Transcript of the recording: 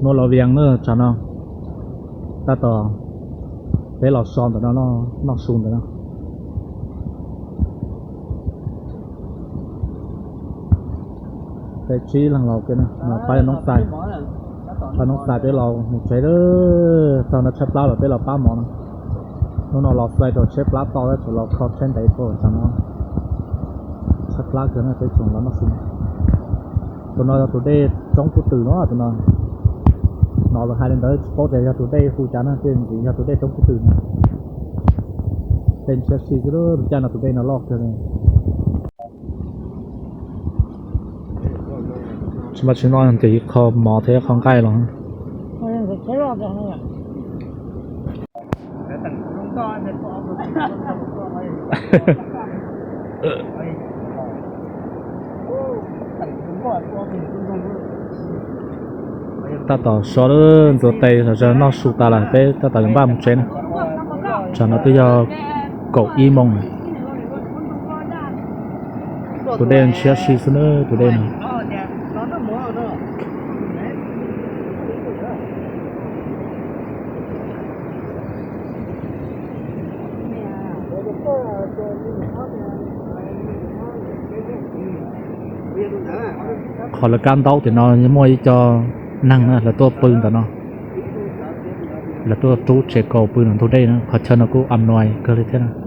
Nuaj Los Vias na, tsam no tab tom peb los so ntawm no, noj su ntawm no. Peb tsib leeg los ke na, pab noob xais, pab noob xais peb los mus tsev lawm. Txog no tshaib plab los peb los pab mov no. Hnub no los flight rau tshaib plab to, tab sis los kho tsheb ntev tuaj tsam no. Tshaib plab kawg na, peb tsoom los noj su. Tus no yog tus dej Roob Kub Twm no, tus no. Hnov lawv hais li ntawd tsis paub tias yog tus dej hu cas na, tej ntxiv yog tus dej Roob Kub Twm no. Dej ntshiab si xwb, lub caij no tus dej no loj kawg li. Tsis muaj tsis noj ces ib qho mov thiab ib qho nqaij los. Tab tom so lawm, ntxuav tes, noj su tas lawm peb tab tom yuav npaj mus tsev na. Tsam no twb yog kaum ib moos lawm. Tus dej ntshiab si xwb na, tus dej no. Qhov lawv kab ntaub tim no muaj ib co neeg na, lawv tuaj pw ntawm no. Lawv tuaj rub tsev kaus pw ntawm ntug dej na, qhov chaw no kuj am nuais kawg li thiab na.